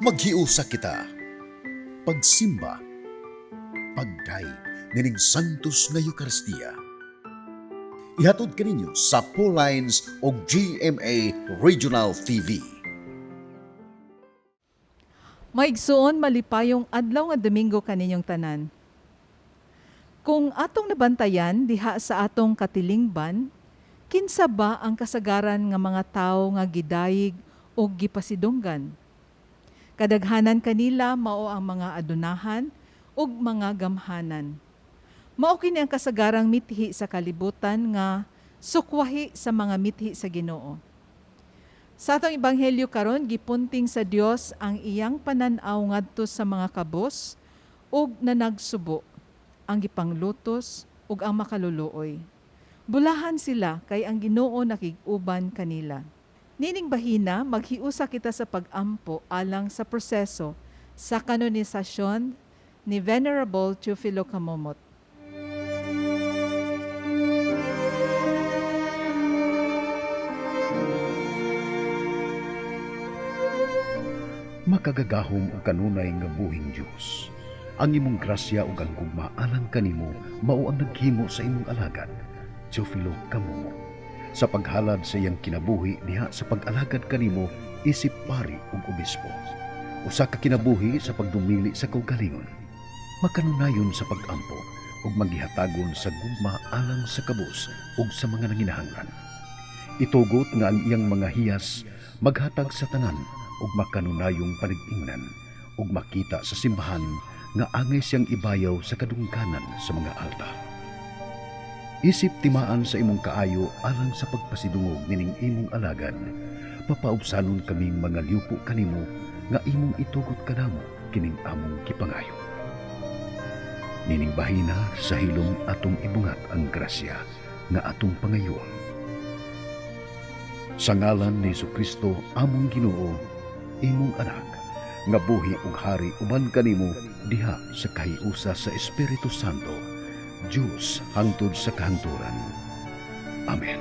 Maghiusa kita. Pagsimba. Pagdayeg nining Santos nga Eukaristiya. Ihatod kaninyo sa Lines o GMA Regional TV. Maigsuon, malipayong adlaw nga Domingo kaninyong tanan. Kung atong nabantayan diha sa atong katilingban, kinsa ba ang kasagaran nga mga tawo nga gidayig o gipasidunggan? Kadaghanan kanila mao ang mga adunahan ug mga gamhanan. Mao kini ang kasagarang mithi sa kalibutan nga sukwahi sa mga mithi sa Ginoo. Sa atong ebanghelyo karon, gipunting sa Dios ang iyang panan-aw ngadto sa mga kabos ug nanagsubo, ang gipanglutos ug ang makaluluoy. Bulahan sila kay ang Ginoo nakig-uban kanila. Nining bahina, maghiusa kita sa pag-ampo alang sa proseso sa kanonisasyon ni Venerable Teofilo Camomot. Makagagahom ug kanunay nga buhing Dios. Ang imong grasya ug ang gugma alang kanimo mao ang naghimo sa imong alagad, Teofilo Camomot, sa paghalad sa iyang kinabuhi diha sa pag-alagad kanimo isip pari ug obispo. Usa ka kinabuhi sa pagdumili sa kaugalingon, makanunayon sa pag-ampo ug maghihatagon sa gugma alang sa kabus ug sa mga nanginahanglan. Itugot nga ang iyang mga hiyas maghatag sa tanan ug makanunayong panig-ingnan ug makita sa simbahan nga angay siyang ibayaw sa kadungganan sa mga altar. Isip timaan sa imong kaayo alang sa pagpasidungog nining imong alagad, papaubsanon kaming mga liupo kanimo nga imong itugot kanamo kining among gipangayo. Nining bahina sa hilom atong ibungat ang grasya nga atong pangayoon. Sa ngalan ni Kristo among Ginoo, imong anak, nga buhi ug hari uban kanimo diha sa kahiusa sa Espiritu Santo, Dios hangtod sa kahangturan. Amen.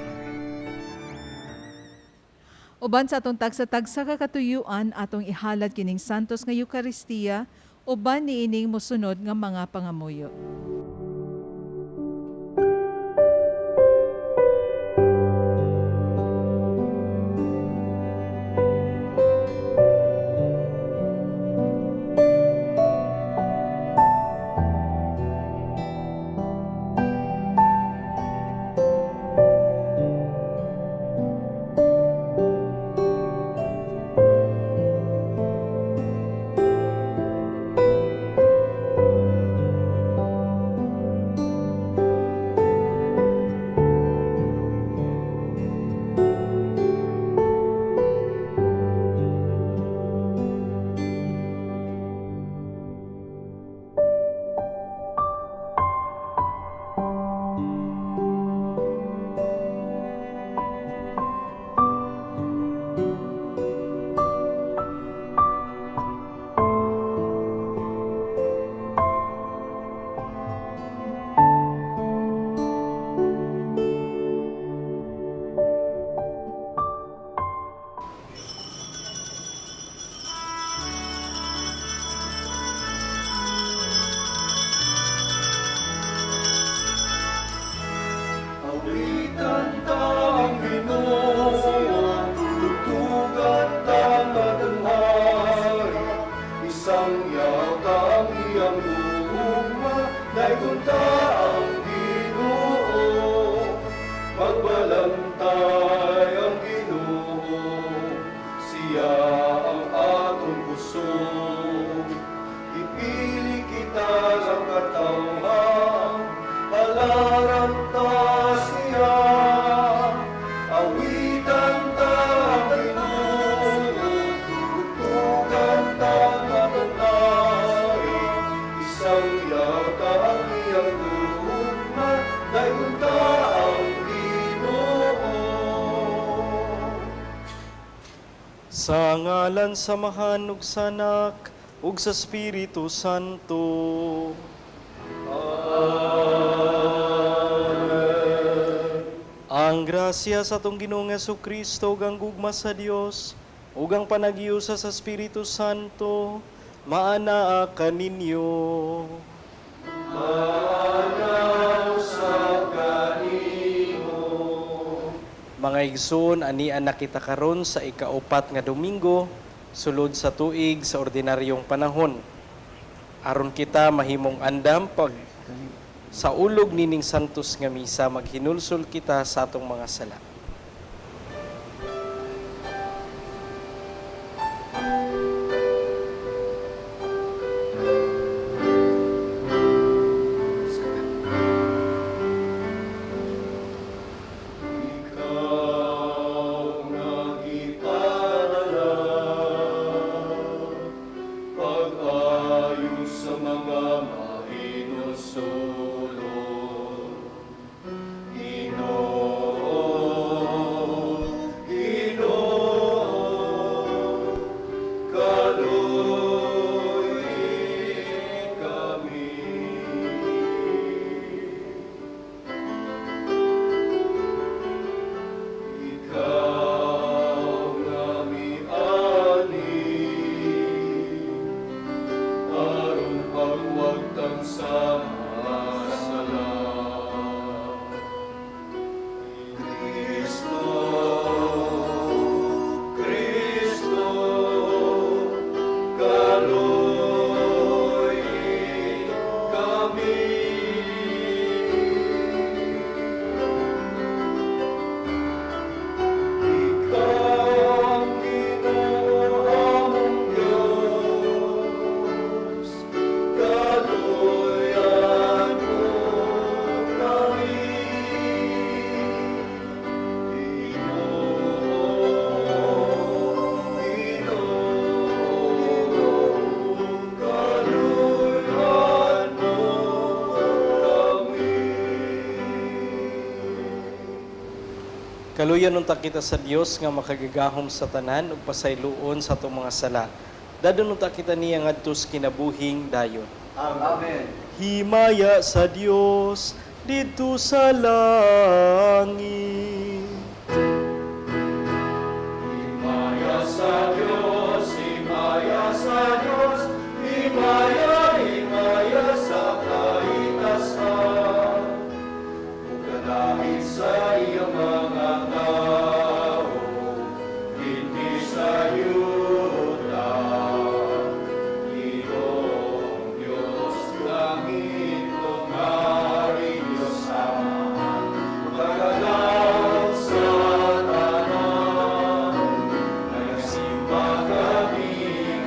Uban sa atong tagsa-tagsa ka katuyuan, atong ihalad kining Santos nga Eukaristiya uban niining mosunod nga mga pangamuyo. Awitan ta ang Ginoo, tugtugan ta ang atong hari, isangyaw ta ang iyang gugma, daygon ta ang Ginoo, magbalantay ang Ginoo, siya ang atong kusog. Ipili kita sa katawhan, halaran ta siya, awitan ta ang Ginoo, tugtugan ta ang atong hari, isangyaw ta ang iyang gugma, daygon ta ang Ginoo. Sa ngalan sa Amahan ug sa Anak ug sa Espiritu Santo. Amen. Ang grasya sa atong Ginoong Kristo ug ang gugma sa Dios Ug ang panaghiusa sa Espiritu Santo maanaa kaninyo. Mga igsoon, ania na kita karon sa ikaupat nga Domingo sulod sa tuig sa ordinaryong panahon. Aron kita mahimong andam pag sa ulog nining santos nga misa, maghinulsol kita sa atong mga sala. Ikaw nga gipadala, pag-ayo sa mga mahinulsulon. Ginoo, Ginoo, kaluoy kami. Ikaw nga miani, aron pagwagtang sa mga sala. Kristo, Kristo, kaluoy kami. Ikaw ang Ginoo among Diyos, kaluoyan mo kami. Ginoo, Ginoo, kaluoyan mo kami. Kaluyan unta kita sa Dios nga makagagahom sa tanan ug pasayloon sa atong mga sala. Dadon unta kita niya ngadto sa kinabuhing dayon. Amen. Himaya sa Dios didto sa langit. Himaya sa Diyos, himaya sa Diyos, himaya, himaya sa kaitasan. Ug kalahit sa iyang mga tao, dinhi sa yuta. Ginoong Diyos, langit ug hari, Diyos Ama, magagalaw sa tanan. Nagasimba kami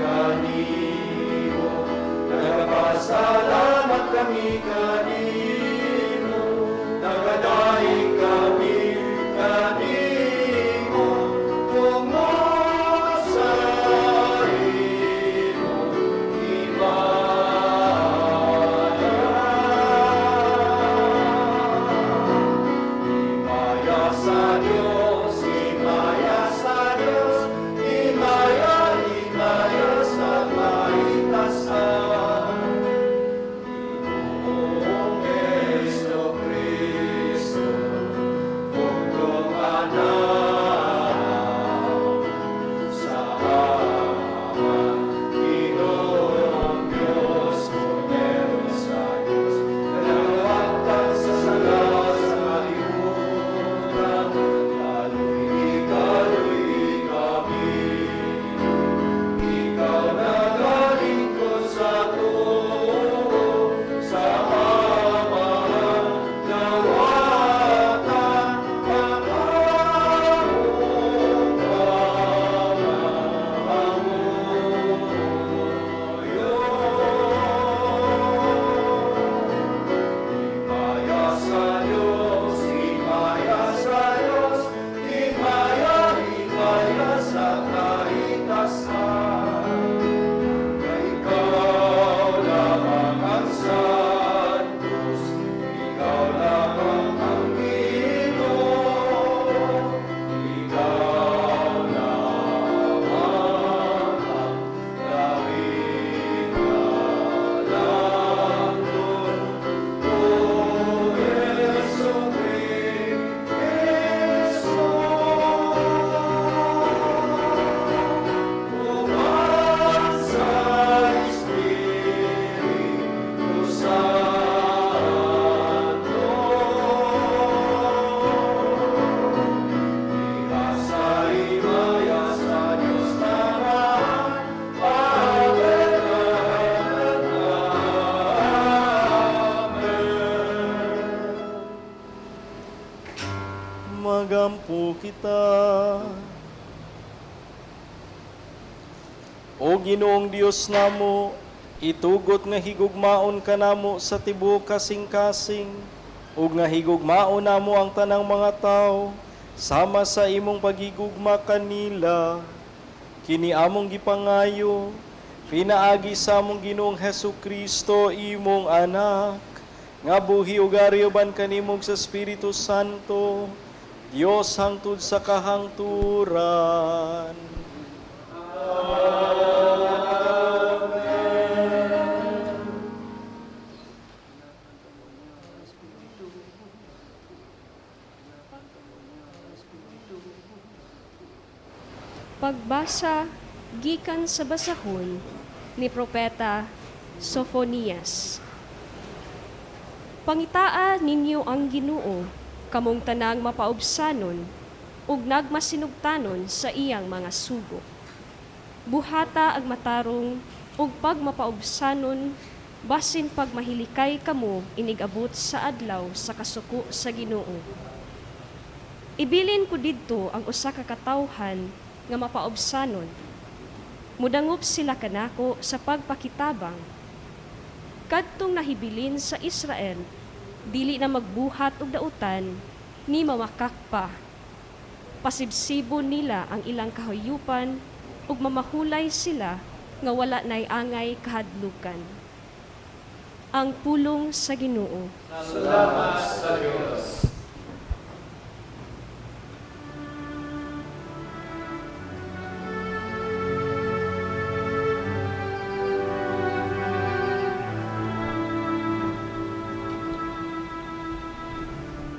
kanimo, nagapasalamat kami kanimo, nagadaig kami kanimo, tungod sa imong himaya. Himaya sa Diyos, himaya sa Diyos, himaya, himaya sa kaitasan. Ginoo Mangampo kita. O Ginoong Dios namo, itugot nga higugmaon kanamo sa tibuok kasing-kasing, ug nga higugmaon namo ang tanang mga tawo sama sa imong pagigugma kanila. Kini among gipangayo pinaagi sa among Ginoong Hesus Kristo, imong anak, nga buhi ug ari uban kanimo sa Espiritu Santo, Dios hangtod sa kahangturan. Pagbasa gikan sa basahon ni Propeta Sofonias. Pangitaa ninyo ang Ginoo, kamong tanang mapaubsanon ug nagmasinugtanon sa iyang mga sugo. Buhata ang matarong ug pagmapaubsanon, basin pag mahilikay kamo inigabot sa adlaw sa kasuko sa Ginoo. Ibilin ko didto ang usa ka katawhan nga mapaubsanon. Mudangop sila kanako sa pagpakitabang. Kadtong nahibilin sa Israel, dili na magbuhat og dautan ni mamakak pa. Pasibsibon nila ang ilang kahayupan ug mamahulay sila nga wala nay angay kahadlukan. Ang pulong sa Ginoo.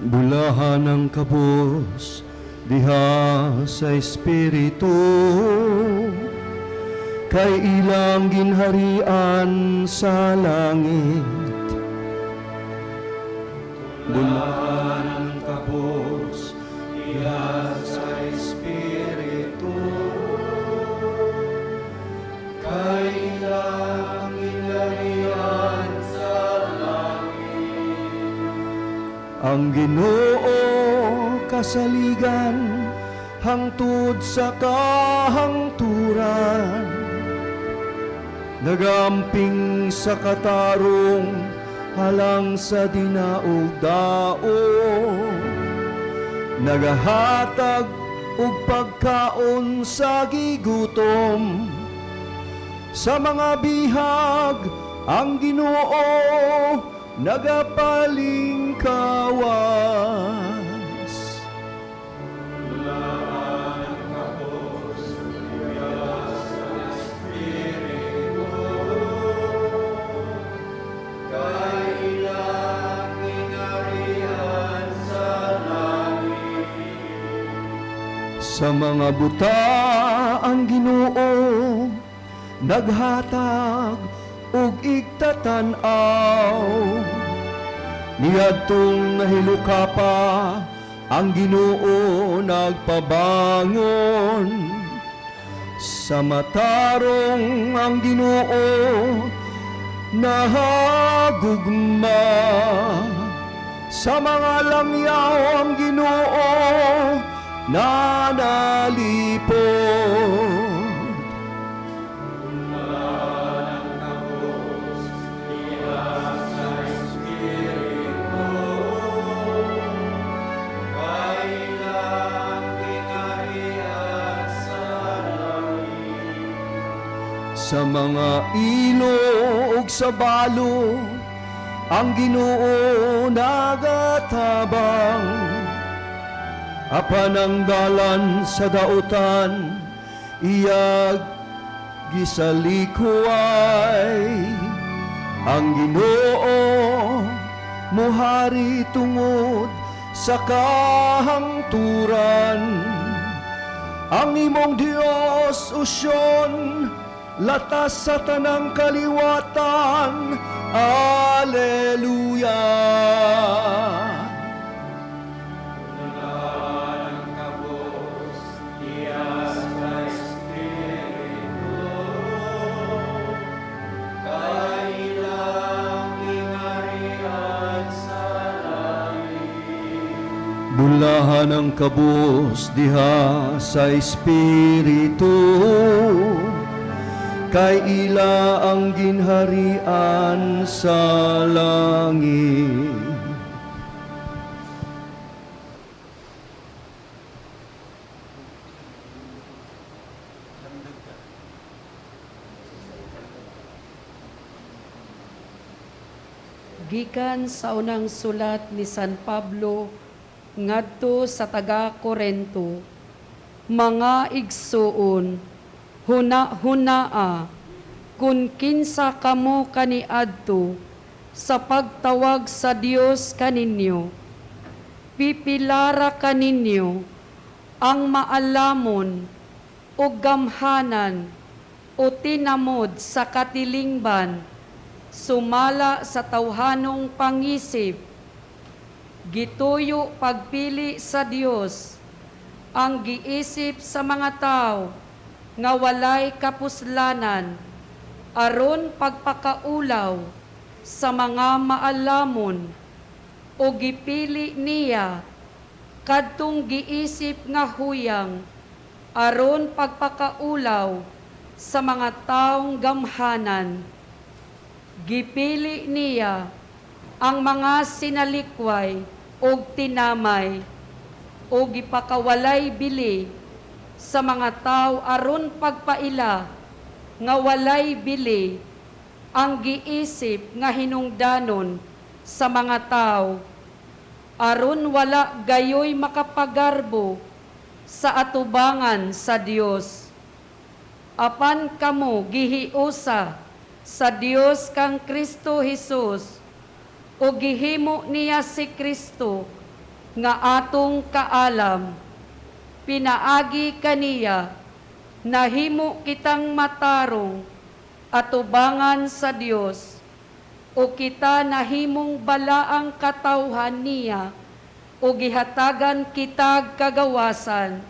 Bulahan ang kabos diha sa Espiritu, kay ilang ginharian sa langit. Bulahan ang kabos diha sa Espiritu, kay ilang ginharian sa langit. Ang Ginoo kasaligan hangtod sa kahangturan, nagamping sa katarong halang sa dinaog-daog, nagahatag og pagkaon sa gigutom. Sa mga bihag ang Ginoo nagapalingkawas. Sa mga buta ang Ginoo naghatag og igtatan-aw. Niadtong nahilukapa ang Ginoo nagpabangon. Sa matarong ang Ginoo nahagugma. Sa mga langyaw ang Ginoo nanalipod. Sa mga ilo ug sa balo ang Ginoo nagatabang. Apan ang dalan sa dautan iyag gisalikuay. Ang Ginoo muhari tungod sa kahangturan. Ang imong Dios, o Sion, latas sa tanang kaliwatan. Alleluia. Bulahan ang kabus diha sa Espiritu, kay ila ang ginharian sa langit. Gikan sa unang sulat ni San Pablo ngadto sa taga Korento, mga igsuon, huna-hunaa kun kinsa kamo kaniadto sa pagtawag sa Dios kaninyo. Pipilara kaninyo ang maalamon o gamhanan o tinamod sa katilingban, sumala sa tawhanong pangisip. Gituyo pagpili sa Dios ang giisip sa mga tao nga walay kapuslanan, aron pagpakaulaw sa mga maalamon, o gipili niya kadtong giisip nga huyang aron pagpakaulaw sa mga taong gamhanan. Gipili niya ang mga sinalikway og tinamay o gipakawalay bili sa mga tao aron pagpaila nga walay bili ang giisip nga hinungdanon sa mga tao, aron wala gayoy makapagarbo sa atubangan sa Dios. Apan kamo gihiusa sa Dios kang Kristo Hesus, o gihimo niya si Kristo nga atong kaalam. Pinaagi kaniya nahimo kitang matarong atubangan sa Dios, o kita nahimong balaang katawhan niya, o gihatagan kitag kagawasan.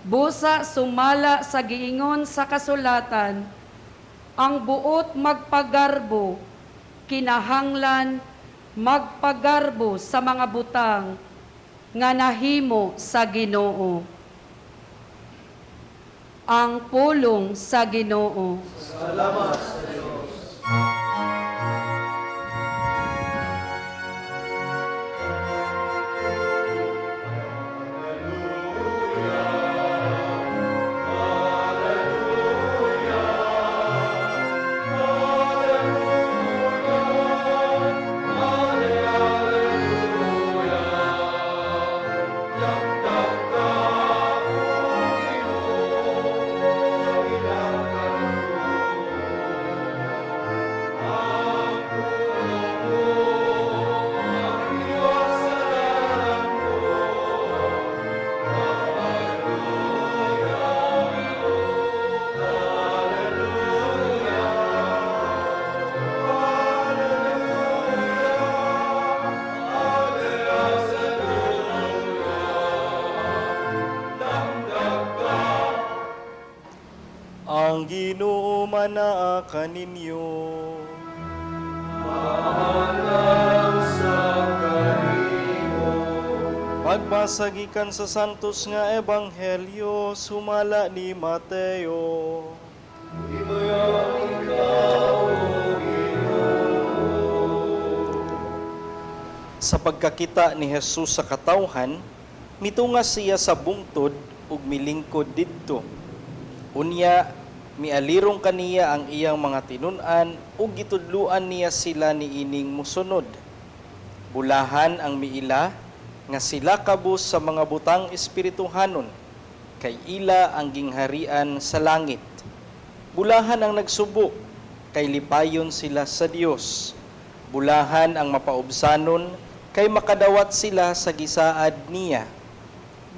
Busa sumala sa giingon sa kasulatan, ang buot magpagarbo, kinahanglan magpagarbo sa mga butang nga nahimo sa Ginoo. Ang pulong sa Ginoo. Salamat sa Diyos. Ang Ginoo manaa kaninyo. Pagbasa gikan sa Santos nga Ebanghelyo sumala ni Mateo. Sa pagkakita ni Jesus sa katawhan, mitunga siya sa bungtod ug milingkod didto. Unya, mialirong kaniya ang iyang mga tinun-an ug gitudluan niya sila niining mosunod. Bulahan ang miila nga sila kabus sa mga butang espirituhanon, kay ila ang gingharian sa langit. Bulahan ang nagsubo, kay lipayon sila sa Dios. Bulahan ang mapaubsanon, kay makadawat sila sa gisaad niya.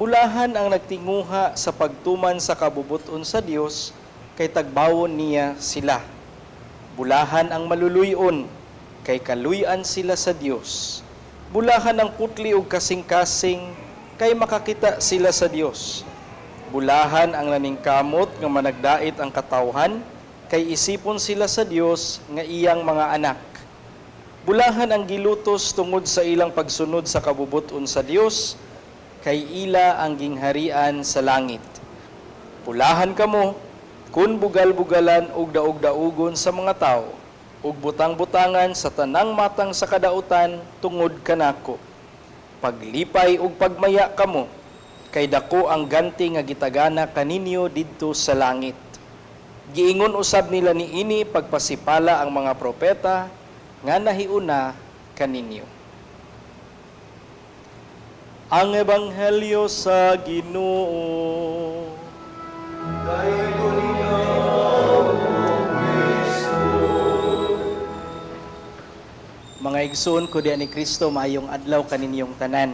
Bulahan ang nagtinguha sa pagtuman sa kabubuton sa Dios, kay tagbawon niya sila. Bulahan ang maluluyon, kay kaluy-an sila sa Dios. Bulahan ang putli ug kasing-kasing, kay makakita sila sa Dios. Bulahan ang naningkamot nga managdait ang katawhan, kay isipon sila sa Dios nga iyang mga anak. Bulahan ang gilutos tungod sa ilang pagsunod sa kabubuton sa Dios, kay ila ang gingharian sa langit. Bulahan kamo kun bugal-bugalan ug daog-daugon sa mga tawo ug butang-butangan sa tanang matang sa kadautan tungod kanako. Paglipay ug pagmaya kamo, kay dako ang ganti nga gitagana kaninyo didto sa langit. Giingon usab nila niini pagpasipala ang mga propeta nga nahiuna kaninyo. Ang Ebanghelyo sa Ginoo. Mga igsoon ko diha ni Kristo, maayong adlaw kaninyong tanan.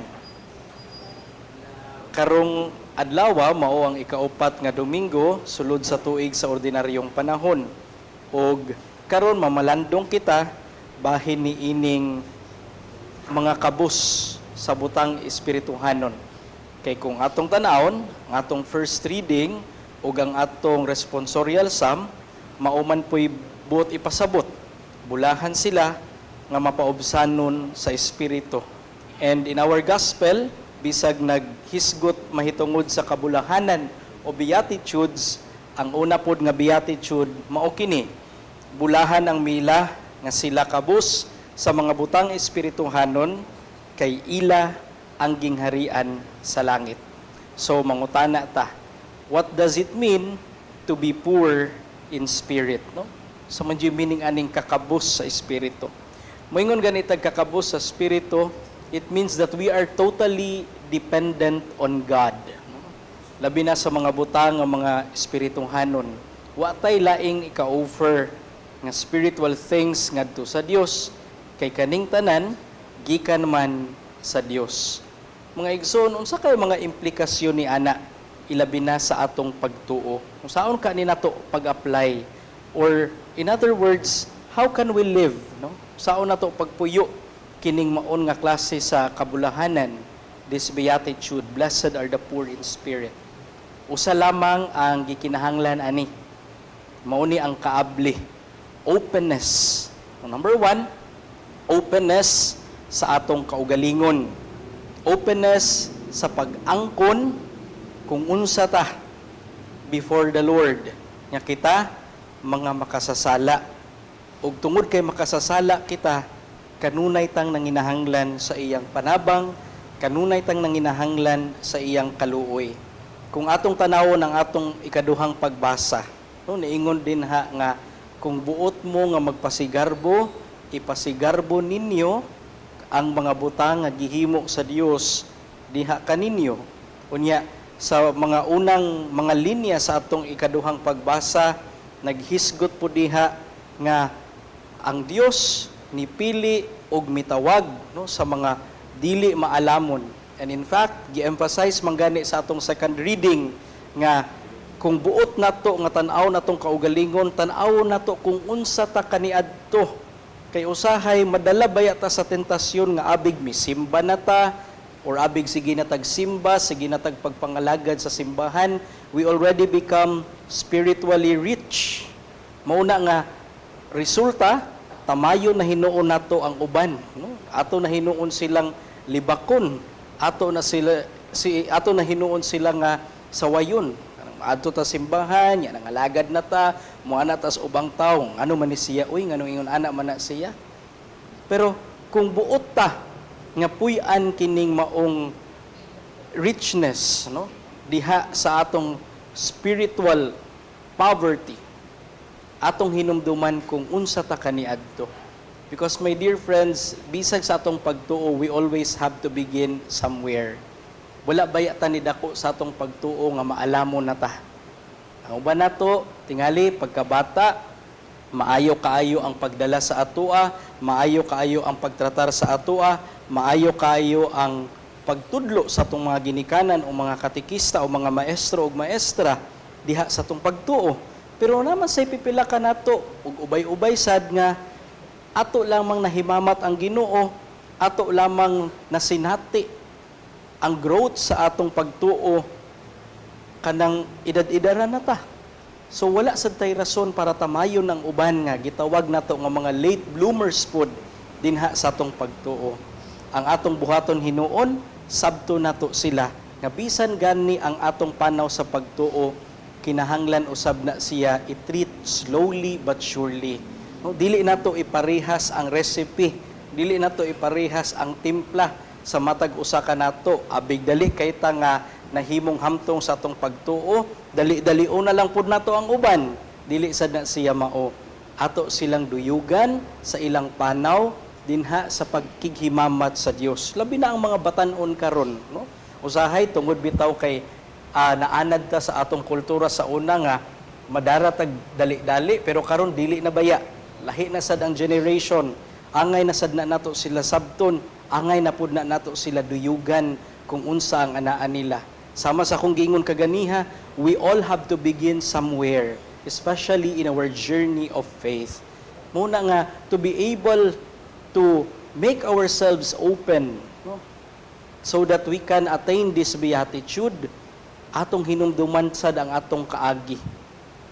Karong adlaw mao ang ikaupat nga Domingo sulod sa tuig sa ordinaryong panahon. Og karon mamalandong kita bahin niining mga kabus sa butang espirituhanon. Kay kung atong tanawon, ang atong first reading ug ang atong responsorial psalm, mao man po'y buot ipasabot. Bulahan sila nga mapaubsanon sa espiritu. And in our gospel, bisag naghisgot mahitungod sa kabulahanan o beatitudes, ang una pod nga beatitude mao kini: bulahan ang mila nga sila kabus sa mga butang espirituhanon, kay ila ang gingharian sa langit. So mangutana ta, what does it mean to be poor in spirit, no? So man yung meaning aning kakabus sa espiritu? Moingon ganitag kakabus sa espiritu, it means that we are totally dependent on God, no? Labi na sa mga butang nga mga espirituhanon. Wa tay laing ika-offer nga spiritual things ngadto sa Dios, kay kaning tanan gikan man sa Dios. Mga igsoon, unsa kay mga implikasyon ni ana ilabi na sa atong pagtuo? Unsaon ka ni nato pag-apply, or in other words, how can we live, no? Saon nato pagpuyo kining maon nga klase sa kabulahanan, this beatitude, "Blessed are the poor in spirit"? Usa lamang ang gikinahanglan ani. Mao ni ang kaabli, openness. Number one, openness sa atong kaugalingon. Openness sa pag-angkon kung unsa ta before the Lord, nga kita mga makasasala. Ug tungod kay makasasala kita, kanunay tang nanginahanglan sa iyang panabang, kanunay tang nanginahanglan sa iyang kaluoy. Kung atong tanawon ang atong ikaduhang pagbasa, no, niingon din ha nga kung buot mo nga magpasigarbo, ipasigarbo ninyo ang mga butang nga gihimo sa Dios diha kaninyo. Unya sa mga unang mga linya sa atong ikaduhang pagbasa, naghisgot po diha nga ang Dios nipili og mitawag, no, sa mga dili maalamon. And in fact, gi-emphasize man gani sa atong second reading nga kung buot nato nga tan-aw natong kaugalingon, tan-aw nato kung unsa ta kaniadto, kay usahay madala baya ta sa tentasyon nga abig misimba na ta or abig sige na tag simba, sige na tag pagpangalagad sa simbahan, we already become spiritually rich. Mauna nga resulta, tamayo na hinuon nato ang uban, no? Ato na hinuon silang libakon, ato na hinuon sila nga sawayon. Adto ta simbahan, yan ang alagad na ta, muana ta sa ubang tawo, ano man ni siya, uy, ngano ingon ana man na siya? Pero kung buot ta nga puy-an kining maong richness, no, diha sa atong spiritual poverty, atong hinumduman kung unsa ta kaniadto. Because, my dear friends, bisag sa atong pagtuo, we always have to begin somewhere. Wala baya ta ni dako sa atong pagtuo nga maalamon na ta. Ang uban nato, tingali pagkabata, maayo kaayo ang pagdala sa atoa, maayo kaayo ang pagtratar sa atoa, maayo kaayo ang pagtudlo sa atong mga ginikanan o mga katekista o mga maestro o maestra diha sa atong pagtuo. Pero naman say pipila ka nato ug ubay-ubay sad nga ato lamang nahimamat ang Ginoo, ato lamang nasinati ang growth sa atong pagtuo kanang edad-edaran na ta. So wala sad tay rason para tamayon ang uban nga gitawag nato nga mga late bloomers pod dinha sa atong pagtuo. Ang atong buhaton hinuon, sabto nato sila. Nga bisan gani ang atong panaw sa pagtuo, kinahanglan usab na siya i-treat slowly but surely. No, dili nato iparehas ang recipe, dili nato iparehas ang timpla sa matag usa ka nato. Abig dali kay ta nga nahimong hamtong sa atong pagtuo, dali-dali na lang pud nato ang uban. Dili sad na siya mao. Ato silang duyugan sa ilang panaw dinha sa pagkighimamat sa Dios. Labi na ang mga batan-on karon, no? Usahay tungod bitaw kay naanad ta sa atong kultura sa una nga madara tag dali-dali, pero karon dili na baya. Lahi na sad ang generation. Angay na sad na nato sila sabton, angay na pud na nato sila duyugan kung unsa ang anaan nila. Sama sa akong giingon kaganiha, we all have to begin somewhere, especially in our journey of faith. Muna nga to be able to make ourselves open, no? So that we can attain this beatitude, atong hinumduman sad ang atong kaagi.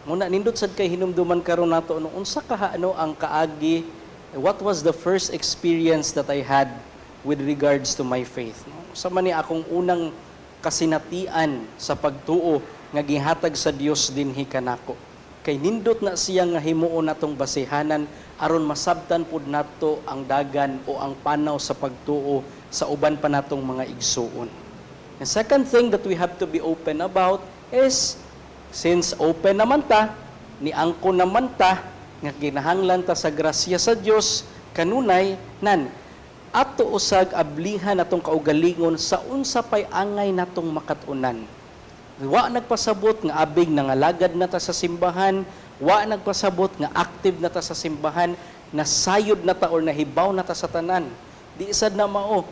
Muna nindot sad kay hinumduman karon nato, no, unsa kaha, ano ang kaagi, what was the first experience that I had with regards to my faith, no? Unsa man ni akong unang kasinatian sa pagtuo nga gihatag sa Dios dinhi kanako? Kay nindot na siya nga himuon natong basehanan aron masabtan pud nato ang dagan o ang panaw sa pagtuo sa uban pa natong mga igsuon. The second thing that we have to be open about is, since open naman ta, niangko naman ta, nga kinahanglan ta sa grasya sa Dios kanunay nan ato usag ablihan atong kaugalingon sa unsa pay angay natong makat-unan. Wa nagpasabot nga abig nangalagad na ta sa simbahan, wa nagpasabot nga active na ta sa simbahan, nasayod na ta or nahibaw na ta sa tanan. Di sad na mao.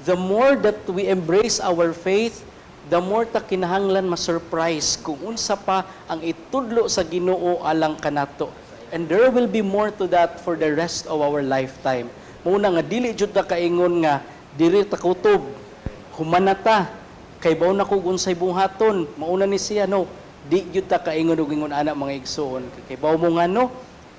The more that we embrace our faith, the more ta kinahanglan ma-surprise kung unsa pa ang itudlo sa Ginoo alang kanato. And there will be more to that for the rest of our lifetime. Muna nga dili jud ta kaingon nga diri ta kutob, human na ta, kay baw na kog unsay buhaton, mauna ni siya, no. Di jud ta kaingon og ingon ana, mga igsuon. Kay baw mo nga, no,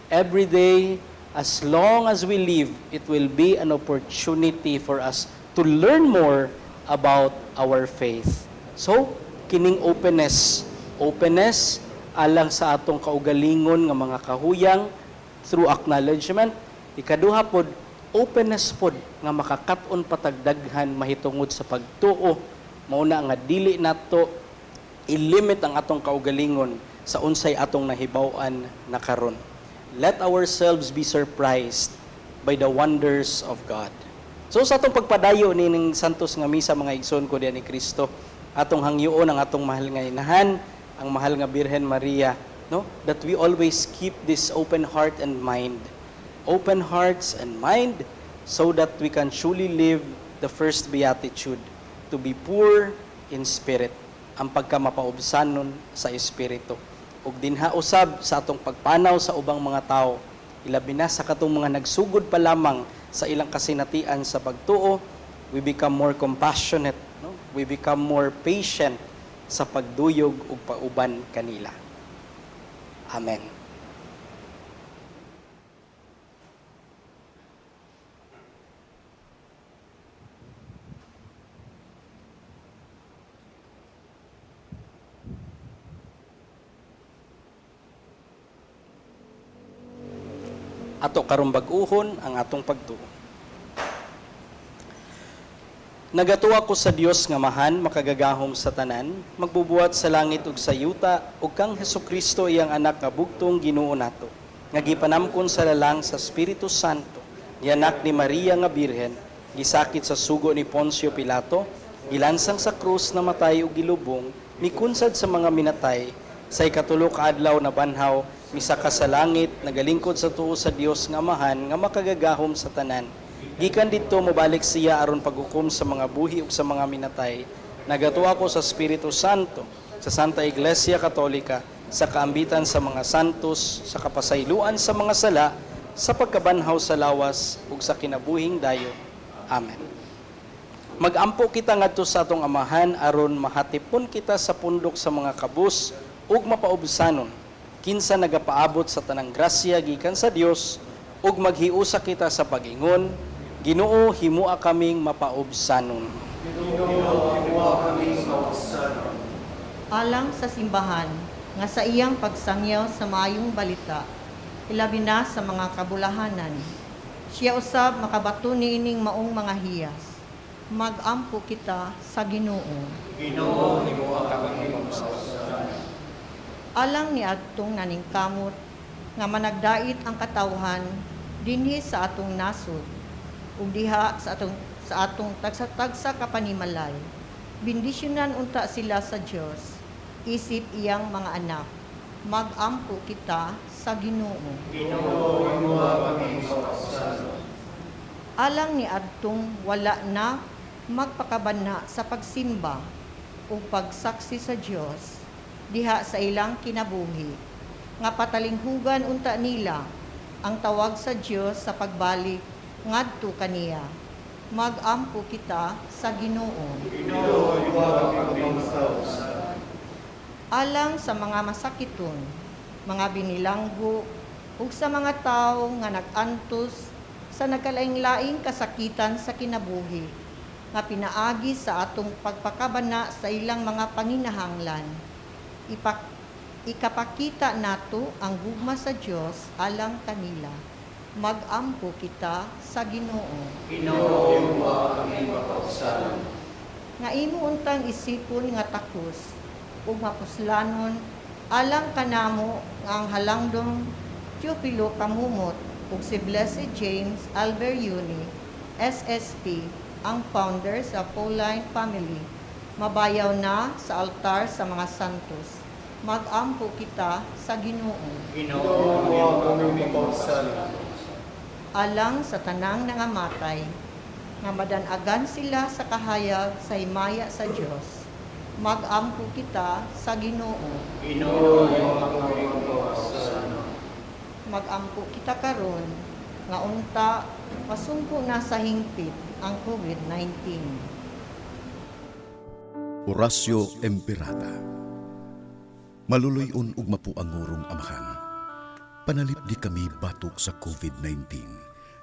every day, as long as we live, it will be an opportunity for us to learn more about our faith. So, kining openness, openness alang sa atong kaugalingon nga mga kahuyang through acknowledgement. Ikaduha pod, openness pod nga makakat-on patagdaghan mahitungod sa pagtuo. Mao na nga dili nato ilimit ang atong kaugalingon sa unsay atong nahibaw-an na karon. Let ourselves be surprised by the wonders of God. So sa atong pagpadayo nining Santos nga Misa, mga igsoon ko diyan ni Kristo, atong hangyoon ang atong mahal nga inahan, ang mahal nga Birhen Maria, no? That we always keep this open heart and mind. Open hearts and mind so that we can truly live the first beatitude, to be poor in spirit, ang pagkamapaubsanon sa espiritu. Ug dinha usab sa atong pagpanaw sa ubang mga tao, ilabi na sa katong mga nagsugod pa lamang sa ilang kasinatian sa pagtuo, we become more compassionate, no? We become more patient sa pagduyog ug pauban kanila. Amen. Ato karong bag-uhon ang atong pagtuo. Nagatuo ko sa Dios nga Amahan, makagagahom sa tanan, magbubuhat sa langit ug sa yuta, ug kang Hesukristo, iyang anak nga bugtong Ginoo nato, nga gipanamkon sa lalang sa Espiritu Santo, gianak ni Maria nga Birhen, gisakit sa sugo ni Poncio Pilato, gilansang sa krus, namatay ug gilubong, mikunsad sa mga minatay, sa ikatulo ka adlaw nabanhaw, misaka sa langit, nagalingkod sa tuo sa Dios nga Amahan nga makagagahom sa tanan. Gikan didto mobalik siya aron paghukom sa mga buhi ug sa mga minatay. Nagatuo ako sa Espiritu Santo, sa Santa Iglesia Katolika, sa kaambitan sa mga santos, sa kapasayloan sa mga sala, sa pagkabanhaw sa lawas ug sa kinabuhing dayon. Amen. Magampo kita ngadto sa atong Amahan aron mahatipon kita sa pundok sa mga kabus ug mapaubsanon kinsa nagapaabot sa tanang grasya gikan sa Dios, ug maghiusa kita sa pag-ingon, Ginoo, himua kaming mapaubsanon. Ginoo, himoa kaming maupsanon. Alang sa simbahan nga sa iyang pagsangyaw sa maayong balita, ilabi na sa mga kabulahanan, siya usab makabaton niining maong mga hiyas. Magampo kita sa Ginoo. Ginoo, himoa kaming maupsanon. Alang niadtong naningkamot nga managdait ang katawhan dinhi sa atong nasod ug diha sa atong tagsa-tagsa ka panimalay. Bendisyonan unta sila sa Dios isip iyang mga anak. Magampo kita sa Ginoo. Ginoo, himoa kaming maupsanon. Alang niadtong wala na magpakabana sa pagsimba o pagsaksi sa Dios diha sa ilang kinabuhi, nga patalinghugan unta nila ang tawag sa Dios sa pagbalik ngadto kaniya. Magampo kita sa Ginoo. Ginoo, himoa kaming maupsanon. Alang sa mga masakiton, mga binilanggo ug sa mga tawo nga nag-antos sa nagkalaing-laing kasakitan sa kinabuhi nga pinaagi sa atong pagpakabana sa ilang mga panginahanglan, ikapakita nato ang gugma sa Dios alang kanila. Magampo kita sa Ginoo. Ginoo, himoa kaming maupsanon. Nga imo untang isipon nga takos ug mapuslanon alang kanamo nga ang halangdong Teofilo Camomot ug si Blessed James Albert Uni, SSP, ang founder sa Pauline Family, mabayaw na sa altar sa mga santos. Magampo kita sa Ginoo. Ginoo, himoa kaming maupsanon. Alang sa tanang nangamatay nga madanagan sila sa kahayag sa himaya sa Dios. Magampo kita sa Ginoo. Ginoo, himoa kaming maupsanon. Magampo kita karon nga unta masungko na sa hingpit ang COVID-19. Oratio Imperata. Maluluy-on ug mapuangurong Amahan. Panalipdi kami batok sa COVID-19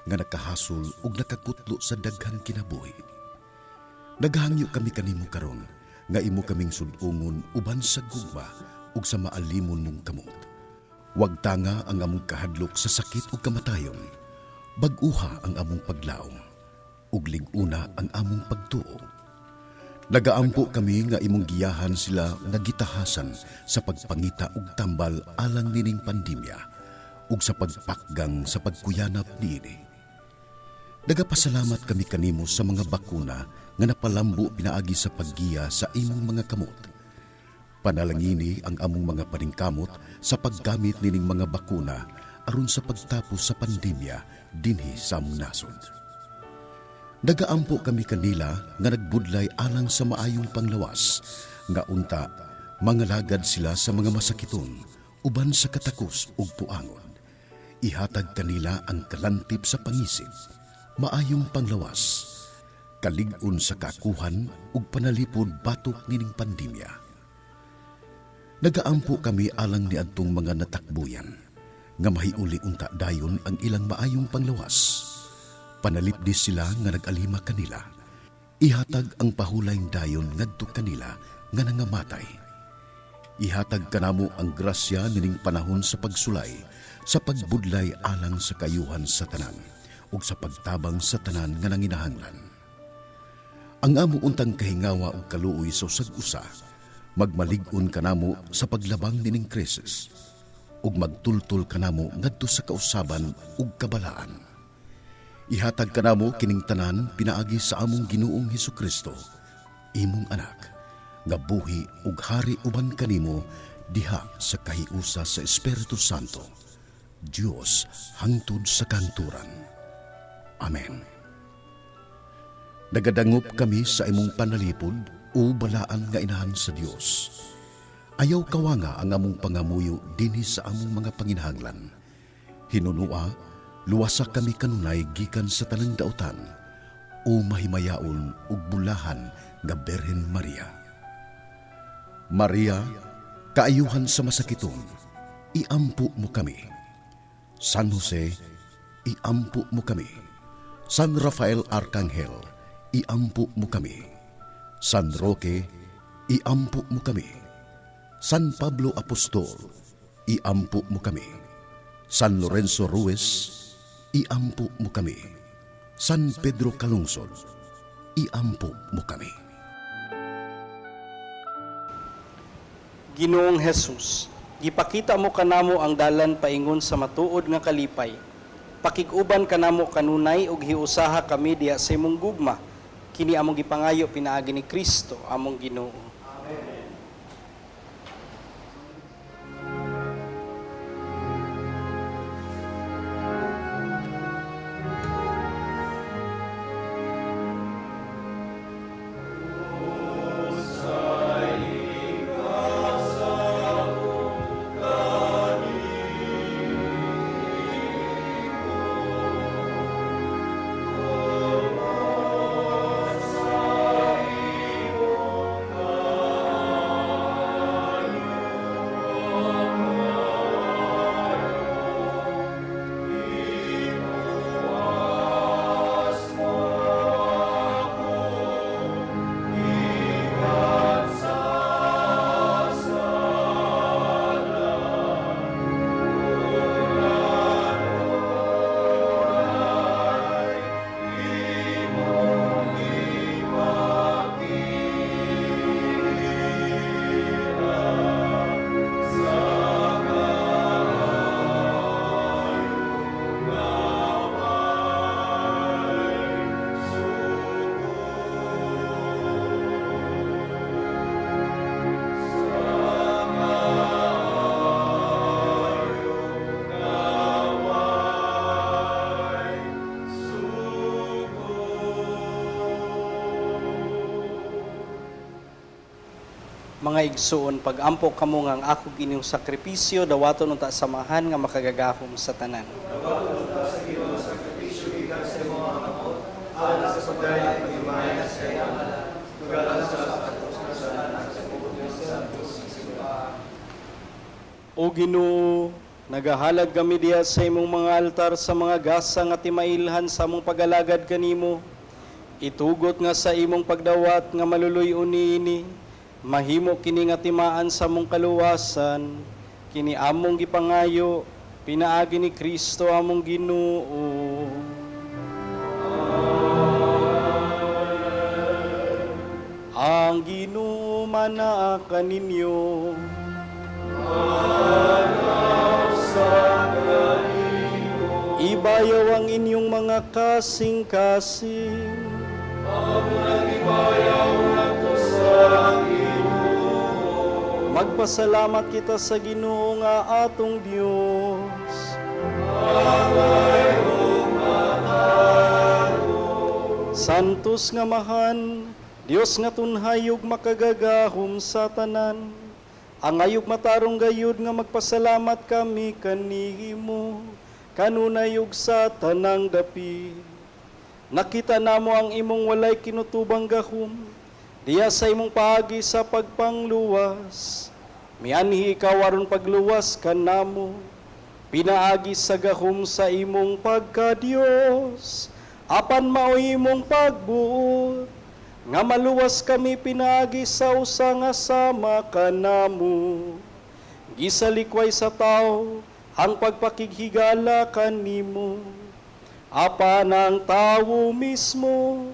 nga nakahasol ug nakakutlo sa daghang kinabuhi. Nagahangyo kami kanimo karon nga imo kaming sud-ungon uban sa gugma ug sa maalimon mong kamot. Wagtanga ang among kahadlok sa sakit ug kamatayon. Bag-uha ang among paglaom ug lig-una ang among pagtuo. Nagaampo kami nga imong giyahan sila nga gitahasan sa pagpangita og tambal alang nining pandemya ug sa pagpakgang sa pagkuyanap niini. Nagapasalamat kami kanimo sa mga bakuna nga napalambo pinaagi sa paggiya sa imong mga kamot. Panalangini ang among mga paningkamot sa paggamit nining mga bakuna aron sa pagtapos sa pandemya dinhi sa among nasod. Nagaampo kami kanila nga nagbudlay alang sa maayong panglawas, nga unta mangalagad sila sa mga masakiton uban sa katakos ug puangon. Ihatag kanila ang kalantip sa pangisip, maayong panglawas, kalig-on sa kakuhan ug panalipod batok nining pandemya. Nagaampo kami alang niadtong mga natakbuyan nga mahiuli unta dayon ang ilang maayong panglawas. Panalipdi sila nga nag-alima kanila. Ihatag ang pahulayng dayon ngadto kanila nga nangamatay. Ihatag kanamo ang grasya nining panahon sa pagsulay, sa pagbudlay alang sa kayuhan sa tanan ug sa pagtabang sa tanan nga nanginahanglan. Ang amo untang kahingawa ug kaluoy sa usag usa, magmalig-on kanamo sa paglabang nining krisis ug magtultol kanamo ngadto sa kausaban ug kabalaan. Ihatag kanamo kining tanan pinaagi sa among Ginoong Hesukristo, imong anak, nga buhi ug hari uban kanimo diha sa kahiusa sa Espiritu Santo, Dios hangtod sa kahangturan. Amen. Nagadangop kami sa imong panalipod, o balaan nga inahan sa Dios. Ayaw kawanga ang among pangamuyo dinhi sa among mga panginahanglan. Hinunua, luwasa kami kanunay gikan sa tanang dautan, o mahimayaon ug bulahan nga Birhen Maria. Maria, kaayuhan sa masakiton, iampo mo kami. San Jose, iampo mo kami. San Rafael Arcangel, iampo mo kami. San Roque, iampo mo kami. San Pablo Apostol, iampo mo kami. San Lorenzo Ruiz, iampo mo kami. San Pedro Calungsod, iampo mo kami. Ginoong Hesus, gipakita mo kanamo ang dalan paingon sa matuod nga kalipay. Pakig-uban kanamo kanunay ug hiusaha kami diha sa imong gugma. Kini among gipangayo pinaagi ni Kristo among Ginoo. Mga igsuon, pag-ampo kamo nga ang ako inyong sakripisyo, dawaton unta samahan nga makagagahom sa tanan. O Ginoo, nagahalad kami diha sa imong mga altar sa mga gasa nga timailhan sa among pagalagad kanimo. Itugot nga sa imong pagdawat nga maluluy-on niini, mahimo kini nga timaan sa among kaluwasan, kini among gipangayo, pinaagi ni Kristo among Ginoo. Ang Ginoo manaa kaninyo. Ibayaw ang inyong mga kasing-kasing. Magpasalamat kita sa Ginoo nga atong Dios. Santos nga mahan, Dios nga tunhay ug makagagahom sa tanan. Angay ug matarong gayud nga magpasalamat kami kanimo, kanunay ug sa tanang dapit. Nakita namo ang imong walay kinutubang gahom, diya sa imong paagi sa pagpangluwas. Mianhi ikaw aron pagluwas kanamo, pinaagi sa gahom sa imong pagka-Dios, apan maoy imong pagbuot, nga maluwas kami pinaagi sa usa nga sama kanamo. Gisalikway sa tao ang pagpakighigala kanimo, apan ang tawo mismo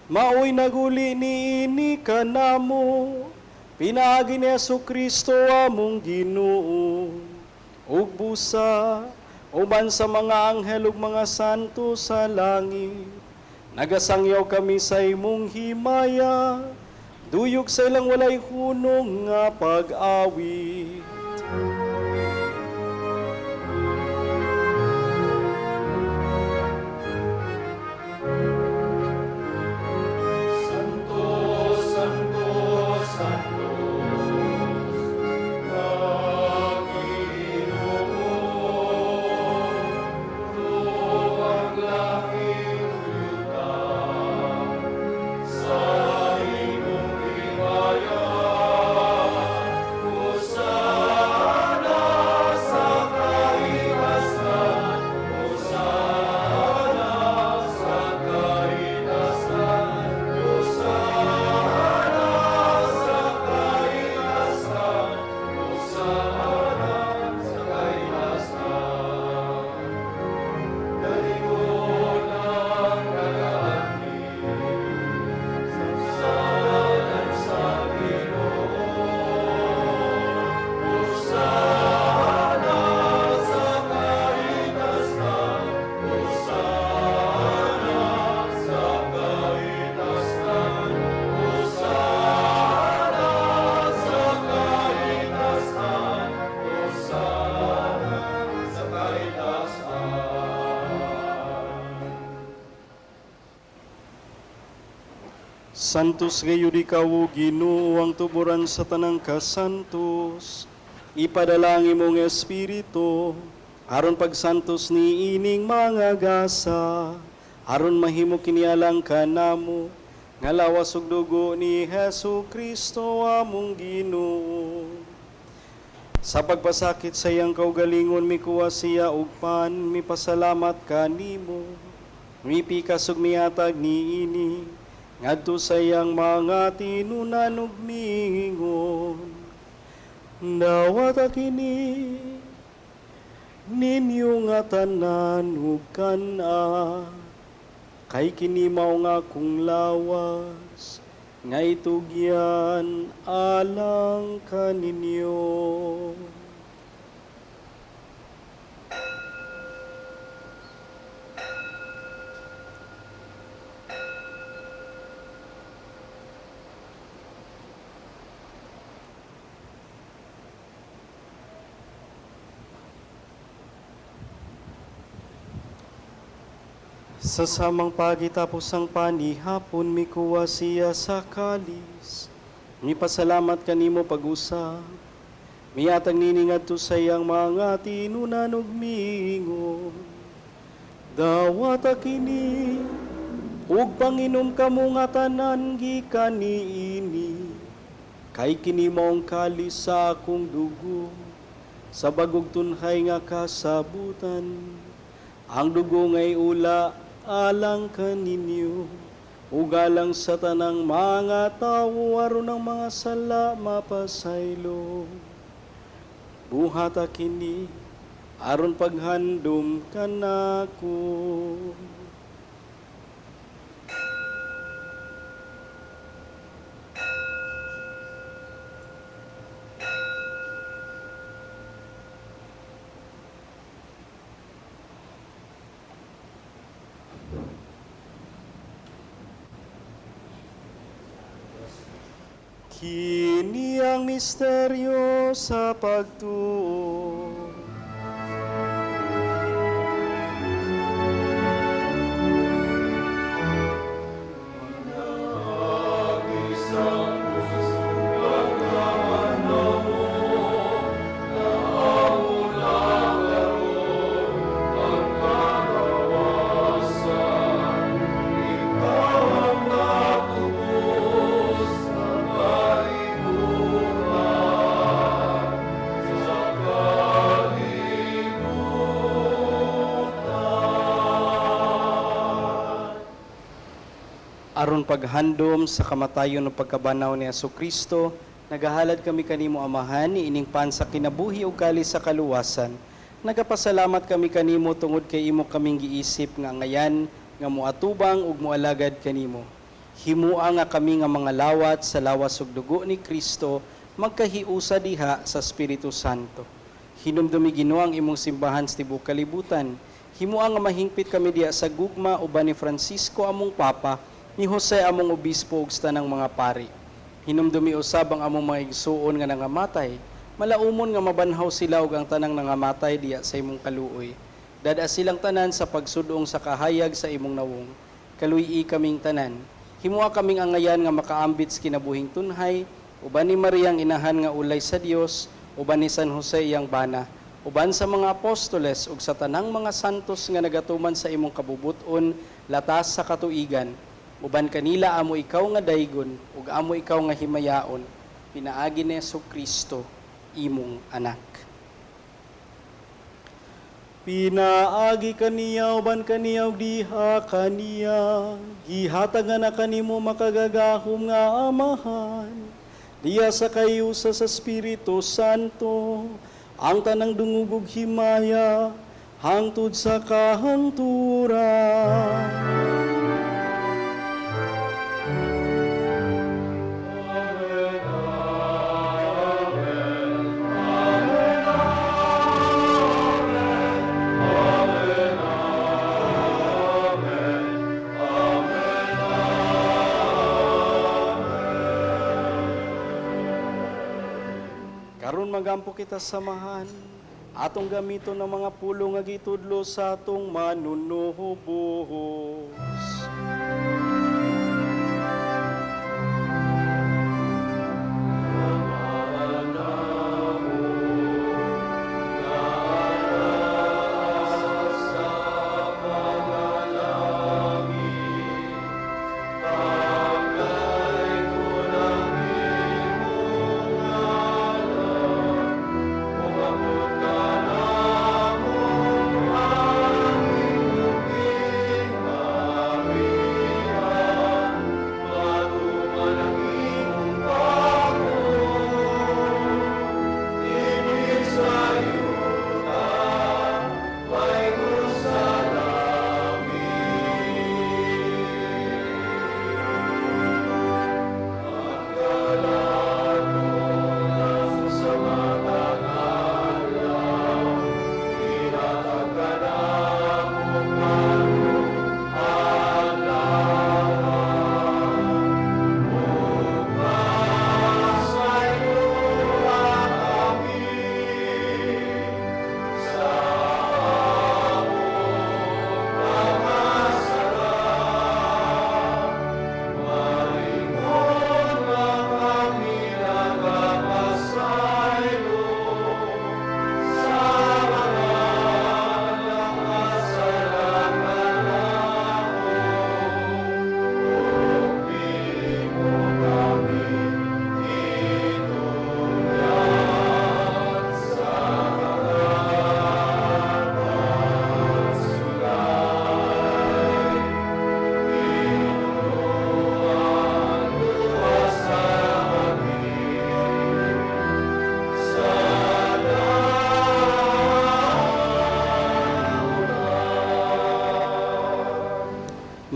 maoy naguli niini kanamo, pinaagi ni Hesukristo among Ginoo. Ug busa uban sa mga anghel ug mga santo sa langit, nagasangyaw kami sa imong himaya, duyog sa ilang walay hunong nga pag-awit. Santos gayud ikaw, o Ginoo, ang tuburan sa tanang kasantos. Ipadala ang imong espiritu aron pagsantos ni ining mga gasa, aron mahimo kini alang kanamo nga lawas ug dugo ni Hesus Kristo among Ginoo. Sa pagpasakit sa iyang kaugalingon, mikuha siya og pan, mipasalamat kanimo, mipikas ug mihatag niini ngadto sa iyang mga tinunan ug miingon: "Dawata kini ninyo nga tanan ug kan-a, kay kini mao nga akong lawas nga itugyan alang kaninyo." Sa samang pagitapos ang panihapon, mikuha siya sa kalis. Mipasalamat kanimo pag-usab. Miatag nini ngadto sa iyang mga tinunan ug miingon: "Dawata kini ug panginom kamo nga tanan gikan niini, kay kini maong kalis sa akong dugo sa bagong tunhay nga kasabutan. Ang dugo ngay ula alang kaninyo ug alang sa tanang mga tawo aron ang mga sala mapasaylo. Buhata kini aron paghandom kanako." Kini ang misteryo sa pagtuo. Aron paghandom sa kamatayon ug pagkabanhaw ni Kristo, nagahalad kami kanimo, Amahan, niining pan sa kinabuhi ug kalis sa kaluwasan. Nagapasalamat kami kanimo tungod kay imo kaming giisip nga angayan nga moatubang ug moalagad kanimo. Himua nga kami nga mga lawat sa lawas ug dugo ni Kristo magkahiusa diha sa Espiritu Santo. Hinumdumi, Ginoo, ang imong simbahan sa tibuok kalibutan. Himua nga mahingpit kami diha sa gugma uban ni Francisco among Papa, ni Jose among obispo ug sa tanang mga pari. Hinumdumi usab ang among mga igsuon nga nangamatay. Malaumon nga mabanhaw sila ug ang tanang nangamatay diha sa imong kaluoy. Dad-a silang tanan sa pagsudong sa kahayag sa imong nawong. Kaluy-i kaming tanan. Himua kaming angayan nga makaambit sa kinabuhing tunhay uban ni Mariang inahan nga ulay sa Dios, uban ni San Jose iyang bana, uban sa mga apostoles ug sa tanang mga santos nga nagatuman sa imong kabubut-on latas sa katuigan. Uban kanila amo ikaw nga daygon ug amo ikaw nga himayaon pinaagi ni Kristo imong anak. Pinaagi kaniya, uban kaniya ug diha kaniya, gihatag nga na kanimo makagagahom nga Amahan, diya sa kahiusa sa Espiritu Santo, ang tanang dungog ug himaya hangtod sa kahangturan. Karon magampo kita samahan, atong gamiton ang mga pulong nga gitudlo sa atong manunuhubos.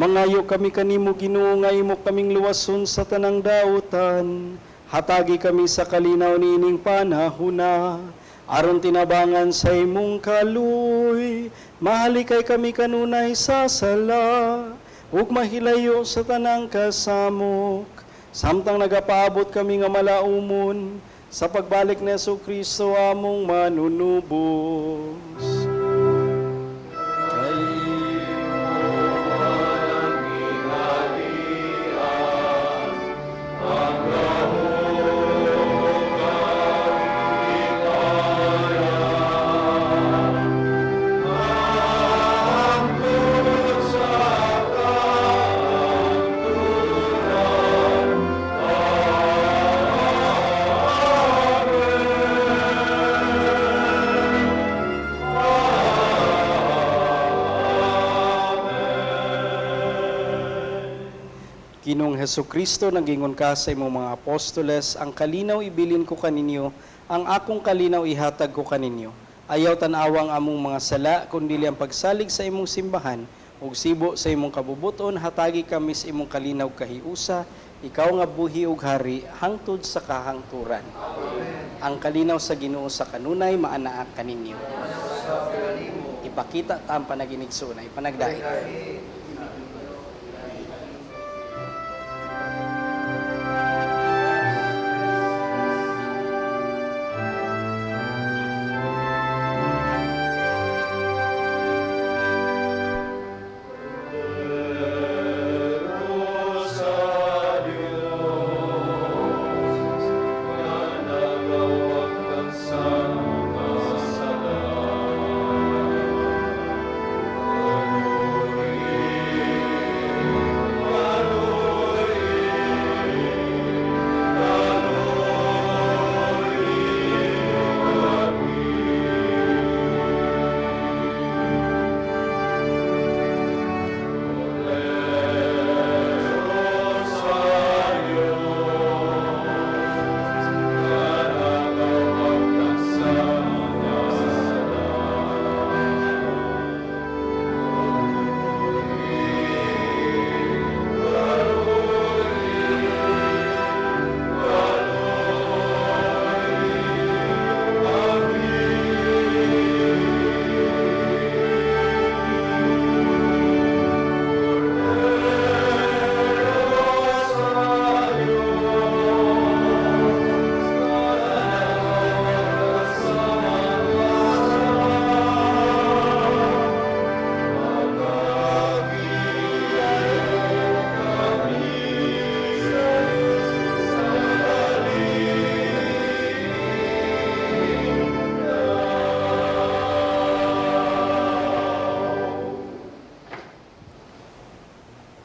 Mangayo kami kanimo, Ginoo, nga imo kaming luwason sa tanang dautan. Hatagi kami sa kalinaw niining panahuna, aron tinabangan sa imong kaluoy. Mahalikay kami kanunay sa sala, ug mahilayo sa tanang kasamok, samtang nagapaabot kami nga malaumon sa pagbalik ni Hesukristo among manunubos. Ginoong Hesukristo, nagingon ka sa imong mga apostoles, ang kalinaw ibilin ko kaninyo, ang akong kalinaw ihatag ko kaninyo. Ayaw tan-awang among mga sala, kundili ang pagsalig sa imong simbahan, ug sibo sa imong kabubuton, hatagi kami sa imong kalinaw kahiusa, ikaw nga buhi ug hari, hangtod sa kahangturan. Amen. Ang kalinaw sa Ginoo sa kanunay, maanaa kaninyo. Ipakita ta ang panaginig suunay, panagdait.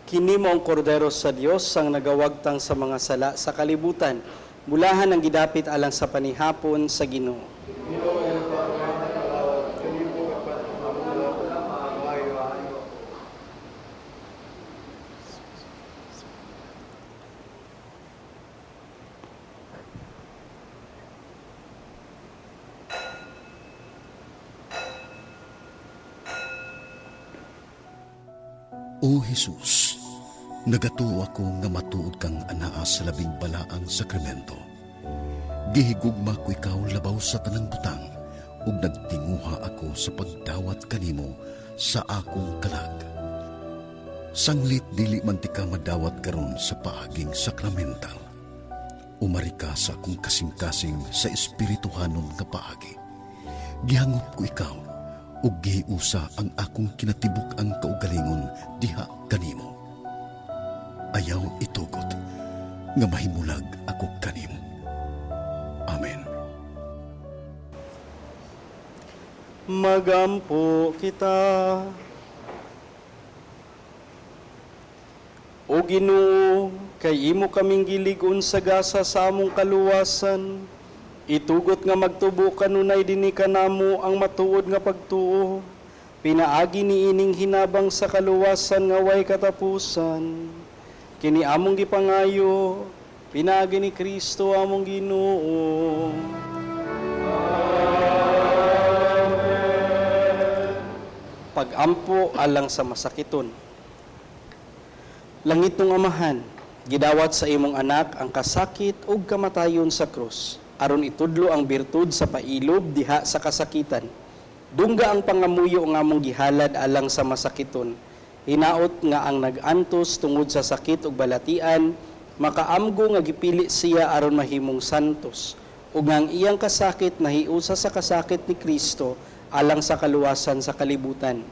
Kini mo ang kordero sa Dios ang nagawagtang sa mga sala sa kalibutan. Mulahan ang gidapit alang sa panihapon sa Ginoo. O Jesus, nagatuo ako nga matuod kang anaa sa labing balaang sakramento. Gihigugma ko ikaw labaw sa tanang butang, ug nagtinguha ako sa pagdawat kanimo sa akong kalag. Sanglit dili man ti ka madawat karon sa paaging sakramental. Umari ka sa akong kasing-kasing sa espirituhanon nga paagi. Gihangop ko ikaw, ug gihiusa ang akong kinatibuk ang kaugalingon diha kanimo. Ayaw itugot nga mahimulag ako kanimo. Amen. Magampo kita. O Ginoo, kay imo kaming giligon sa gasa sa among kaluwasan. Itugot nga magtubo kanunay dinhi kanamo ang matuod nga pagtuo. Pinaagi niining hinabang sa kaluwasan nga way katapusan. Kini among gipangayo, pinaagi ni Kristo among Ginoo. Amen. Pagampo alang sa masakiton. Langitnong Amahan, gidawat sa imong anak ang kasakit ug kamatayon sa krus aron itudlo ang birtud sa pailob diha sa kasakitan. Dungga ang pangamuyo nga among gihalad alang sa masakiton. Hinaot nga ang nag-antos tungod sa sakit ug balatian, makaamgo nga gipili siya aron mahimong santos ug nga ang iyang kasakit nahiusa sa kasakit ni Kristo alang sa kaluwasan sa kalibutan.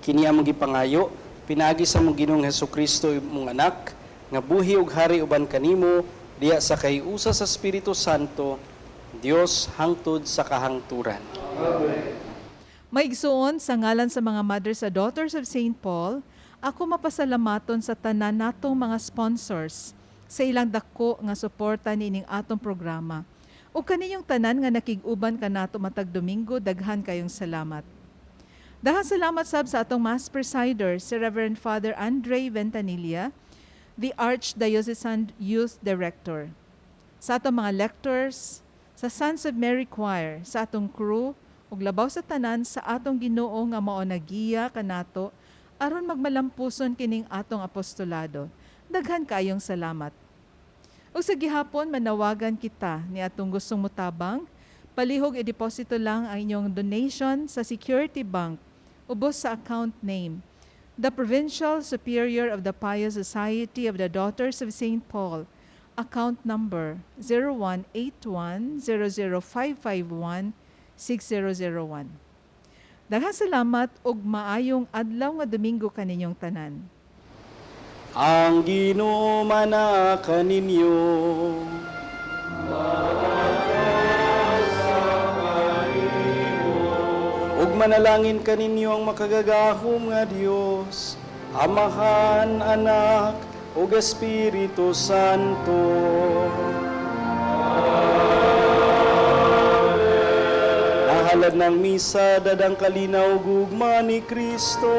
Kini among gipangayo pinaagi sa among Ginoong Hesukristo, imong anak, nga buhi ug hari uban kanimo diha sa kahiusa sa Espiritu Santo, Dios hangtod sa kahangturan. Maigsuon, sa ngalan sa mga Mothers sa Daughters of St. Paul, ako mapasalamaton sa tanan natong mga sponsors sa ilang dako nga suporta niining atong programa. Ug kaninyong tanan nga nakig-uban kanato matag Domingo, daghan kayong salamat. Daghang salamat sab sa atong Mass Presider, si Reverend Father Andre Ventanilla, the Archdiocesan Youth Director. Sa atong mga lectors, sa Sons of Mary Choir, sa atong crew, ug labaw sa tanan sa atong Ginoo nga mao nagiya kanato aron magmalampuson kining atong apostolado. Daghan kayong salamat. Ug sa gihapon manawagan kita ni atong gustong mutabang, palihog i-deposito lang ang inyong donation sa Security Bank ubos sa account name, the Provincial Superior of the Pious Society of the Daughters of St. Paul, account number 0181-00551-6001. Daghang salamat ug maayong adlaw nga Domingo kaninyong tanan. Ang Ginoo mana kaninyo. Ug manalangin kaninyo ang makagagahom nga Dios, Amahan, Anak, ug Espiritu Santo. Nahalad ng misa, dadang kalinaw gugma ni Kristo.